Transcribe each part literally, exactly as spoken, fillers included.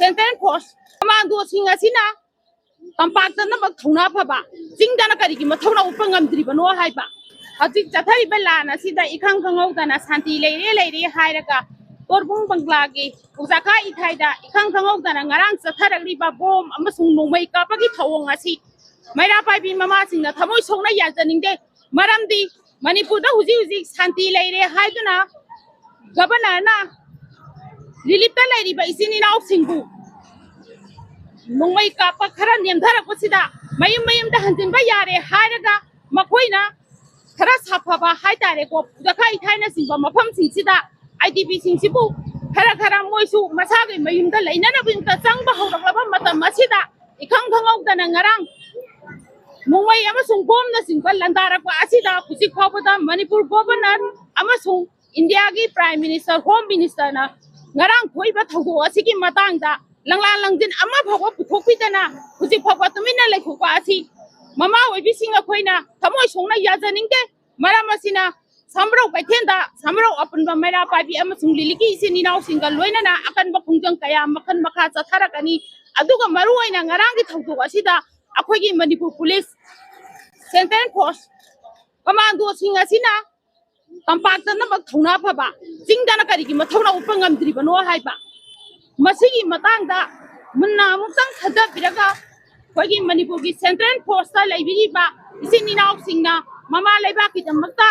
Central force ꯀꯃꯥꯟꯗꯣꯁꯤꯡ ꯑꯁꯤꯅ ꯇꯝꯄꯥꯛꯇꯅꯃꯛ ꯊꯧꯅꯥ ꯐꯕ, ꯆꯤꯡꯗꯅ ꯀꯔꯤꯒꯤ ꯃꯊꯧꯅꯥ ꯎꯠꯄ ꯉꯝꯗ꯭ꯔꯤꯕꯅꯣ ꯍꯥꯏꯕ꯫ ꯍꯧꯖꯤꯛ ꯆꯠꯊꯔꯤꯕ ꯂꯥꯟ ꯑꯁꯤꯗ ꯏꯈꯪ ꯈꯪꯍꯧꯗꯅ ꯁꯥꯟꯇꯤ ꯂꯩꯔꯦ ꯂꯩꯔꯦ ꯍꯥꯏꯔꯒ ꯇꯣꯔꯕꯨꯡ ꯕꯪꯒ꯭ꯂꯥꯒꯤ ꯎꯖꯥꯈꯥ ꯏꯊꯥꯏꯗ ꯏꯈꯪ ꯈꯪꯍꯧꯗꯅ ꯉꯔꯥꯡ ꯆꯠꯊꯔꯛꯂꯤꯕ ꯕꯣꯝ ꯑꯃꯁꯨꯡ ꯅꯣꯡꯃꯩ ꯀꯥꯞꯄꯒꯤ ꯊꯧꯑꯣꯡ ꯑꯁꯤ ꯃꯩꯔꯥ ꯄꯥꯏꯕꯤ ꯃꯃꯥꯁꯤꯡꯅ ꯊꯃꯣꯏ ꯁꯣꯛꯅ ꯌꯥꯖꯅꯤꯡꯗꯦ꯫ ꯃꯔꯝꯗꯤ ꯃꯅꯤꯄꯨꯔꯗ ꯍꯧꯖꯤꯛ ꯍꯧꯖꯤꯛ ꯁꯥꯟꯇꯤ ꯂꯩꯔꯦ ꯍꯥꯏꯗꯨꯅ ꯒꯕꯔꯅꯔꯅ ꯔꯤꯂꯤꯐꯇ ꯂꯩꯔꯤꯕ ꯏꯆꯤꯟ ꯏꯅꯥꯎꯁꯤꯡꯕꯨ ꯅꯣꯡꯃꯩ ꯀꯥꯞꯄ ꯈꯔ ꯅꯦꯝꯊꯔꯛꯄꯁꯤꯗ ꯃꯌꯨꯝ ꯃꯌꯨꯝꯗ ꯍꯟꯖꯤꯟꯕ ꯌꯥꯔꯦ ꯍꯥꯏꯔꯒ ꯃꯈꯣꯏꯅ ꯈꯔ ꯁꯥꯐꯕ ꯍꯥꯏꯇꯥꯔꯦꯀꯣ, ꯎꯖꯥꯈꯥ ꯏꯊꯥꯏꯅꯆꯤꯡꯕ ꯃꯐꯝꯁꯤꯡꯁꯤꯗ ꯑꯥꯏ ꯗꯤ ꯄꯤꯁꯤꯡꯁꯤꯕꯨ ꯈꯔ ꯈꯔ ꯃꯣꯏꯁꯨ ꯃꯁꯥꯒꯤ ꯃꯌꯨꯝꯗ ꯂꯩꯅꯅꯕꯒꯤꯗꯃꯛꯇ ꯆꯪꯕ ꯍꯧꯔꯛꯂꯕ ꯃꯇꯝ ꯑꯁꯤꯗ ꯏꯈꯪ ꯈꯪꯍꯧꯗꯅ ꯉꯔꯥꯡ ꯅꯣꯡꯃꯩ ꯑꯃꯁꯨꯡ ꯕꯣꯝꯅꯆꯤꯡꯕ ꯂꯥꯟꯗꯥꯔꯛꯄ ꯑꯁꯤꯗ ꯍꯧꯖꯤꯛ ꯐꯥꯎꯕꯗ ꯃꯅꯤꯄꯨꯔ ꯒꯣꯚꯔꯅꯔ ꯑꯃꯁꯨꯡ ꯏꯟꯗꯤꯌꯥꯒꯤ ꯄ꯭ꯔꯥꯏꯝ ꯃꯤꯅꯤꯁꯇꯔ, ꯍꯣꯝ ꯃꯤꯅꯤꯁꯇꯔꯅ ꯉꯔꯥꯡ ꯊꯣꯛꯏꯕ ꯊꯧꯗꯣꯛ ꯑꯁꯤꯒꯤ ꯃꯇꯥꯡꯗ ꯂꯪꯂꯥ ꯂꯪꯖꯤꯟ ꯑꯃ ꯐꯥꯎꯕ ꯄꯨꯊꯣꯛꯄꯤꯗꯅ ꯍꯧꯖꯤꯛ ꯐꯥꯎꯕ ꯇꯨꯃꯤꯟꯅ ꯂꯩꯊꯣꯛꯄ ꯑꯁꯤ ꯃꯃꯥ ꯑꯣꯏꯕꯤꯁꯤꯡ ꯑꯩꯈꯣꯏꯅ ꯊꯃꯣꯏ ꯁꯣꯛꯅ ꯌꯥꯖꯅꯤꯡꯗꯦ꯫ ꯃꯔꯝ ꯑꯁꯤꯅ ꯁꯝꯕ꯭ꯔꯧ ꯀꯩꯊꯦꯜꯗ ꯁꯝꯕ꯭ꯔꯧ ꯑꯄꯨꯟꯕ ꯃꯩꯔꯥ ꯄꯥꯏꯕꯤ ꯑꯃꯁꯨꯡ ꯂꯤꯂꯤꯒꯤ ꯏꯆꯤꯟ ꯏꯅꯥꯎꯁꯤꯡꯒ ꯂꯣꯏꯅꯅ ꯑꯀꯟꯕ ꯈꯣꯡꯖꯪ ꯀꯌꯥ ꯃꯈꯜ ꯃꯈꯥ ꯆꯠꯊꯔꯛꯀꯅꯤ꯫ ꯑꯗꯨꯒ ꯃꯔꯨꯑꯣꯏꯅ ꯉꯔꯥꯡꯒꯤ ꯊꯧꯗꯣꯛ ꯑꯁꯤꯗ ꯑꯩꯈꯣꯏꯒꯤ ꯃꯅꯤꯄꯨꯔ ꯄꯨꯂꯤꯁ, ꯁꯦꯟꯇ꯭ꯔꯦꯜ ꯐꯣꯔꯁ, ꯀꯃꯥꯟꯗꯣꯁꯤꯡ ꯑꯁꯤꯅ ꯇꯝꯄꯥꯛꯇꯅꯃꯛ ꯊꯧꯅꯥ ꯐꯕ, ꯆꯤꯡꯗꯅ ꯀꯔꯤꯒꯤ ꯃꯊꯧꯅꯥ ꯎꯠꯄ ꯉꯝꯗ꯭ꯔꯤꯕꯅꯣ ꯍꯥꯏꯕ, ꯃꯁꯤꯒꯤ ꯃꯇꯥꯡꯗ ꯃꯨꯟꯅ ꯑꯃꯨꯛꯇꯪ ꯈꯟꯊꯕꯤꯔꯒ ꯑꯩꯈꯣꯏꯒꯤ ꯃꯅꯤꯄꯨꯔꯒꯤ ꯁꯦꯟꯇ꯭ꯔꯦꯜ ꯐꯣꯔꯁꯇ ꯂꯩꯕꯤꯔꯤꯕ ꯏꯆꯤꯟ ꯏꯅꯥꯎꯁꯤꯡꯅ ꯃꯃꯥ ꯂꯩꯕꯥꯛꯀꯤꯗꯃꯛꯇ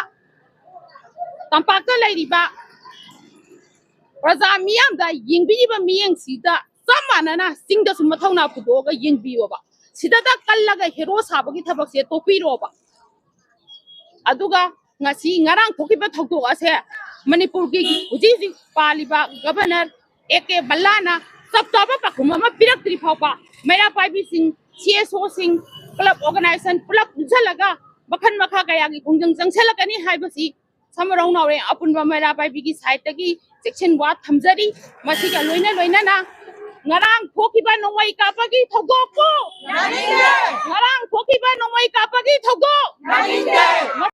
ꯇꯝꯄꯥꯛꯇ ꯂꯩꯔꯤꯕ ꯄ꯭ꯔꯖꯥ ꯃꯤꯌꯥꯝꯗ ꯌꯦꯡꯕꯤꯔꯤꯕ ꯃꯤꯠꯌꯦꯡꯁꯤꯗ ꯆꯞ ꯃꯥꯟꯅꯅ ꯆꯤꯡꯗꯁꯨ ꯃꯊꯧꯅꯥ ꯄꯨꯊꯣꯛꯑꯒ ꯌꯦꯡꯕꯤꯌꯣꯕ꯫ ꯁꯤꯗꯇ ꯀꯜꯂꯒ ꯍꯦꯔꯣ ꯁꯥꯕꯒꯤ ꯊꯕꯛꯁꯦ ꯇꯣꯛꯄꯤꯔꯣꯕ꯫ ꯑꯗꯨꯒ ꯉꯁꯤ ꯉꯔꯥꯡ ꯊꯣꯛꯈꯤꯕ ꯊꯧꯗꯣꯛ ꯑꯁꯦ ꯃꯅꯤꯄꯨꯔꯒꯤ ꯍꯧꯖꯤꯛ ꯍꯧꯖꯤꯛ ꯄꯥꯜꯂꯤꯕ ꯒꯕꯔꯅꯔ ꯑꯦ ꯀꯦ ꯕꯜꯂꯥꯅ ꯆꯞ ꯆꯥꯕ ꯄꯥꯎꯈꯨꯝ ꯑꯃ ꯄꯤꯔꯛꯇ꯭ꯔꯤ ꯐꯥꯎꯕ ꯃꯩꯔꯥ ꯄꯥꯏꯕꯤꯁꯤꯡ, ꯁꯤ ꯑꯦꯁ ꯑꯣꯁꯤꯡ, ꯀ꯭ꯂꯕ ꯑꯣꯔꯒꯅꯥꯏꯖꯦꯁꯟ ꯄꯨꯂꯞ ꯄꯨꯟꯁꯤꯜꯂꯒ ꯃꯈꯜ ꯃꯈꯥ ꯀꯌꯥꯒꯤ ꯈꯣꯡꯖꯪ ꯆꯪꯁꯤꯜꯂꯛꯀꯅꯤ ꯍꯥꯏꯕꯁꯤ ꯁꯃꯨꯔꯧ ꯅꯥꯎꯔꯦꯝ ꯑꯄꯨꯟꯕ ꯃꯩꯔꯥ ꯄꯥꯏꯕꯤꯒꯤ ꯁꯥꯏꯠꯇꯒꯤ ꯆꯦꯛꯁꯤꯟ ꯋꯥ ꯊꯝꯖꯔꯤ꯫ ꯃꯁꯤꯒ ꯂꯣꯏꯅ ꯂꯣꯏꯅꯅ ꯉꯔꯥꯡ ꯊꯣꯛꯈꯤꯕ ꯅꯣꯡꯃꯩ ꯀꯥꯞꯄꯒꯤ ꯊꯧꯗꯣꯛꯄꯨ, ꯉꯔꯥꯡ ꯊꯣꯛꯈꯤꯕ ꯅꯣꯡꯃꯩ ꯀꯥꯞꯄꯒꯤ ꯊꯧꯗꯣꯛ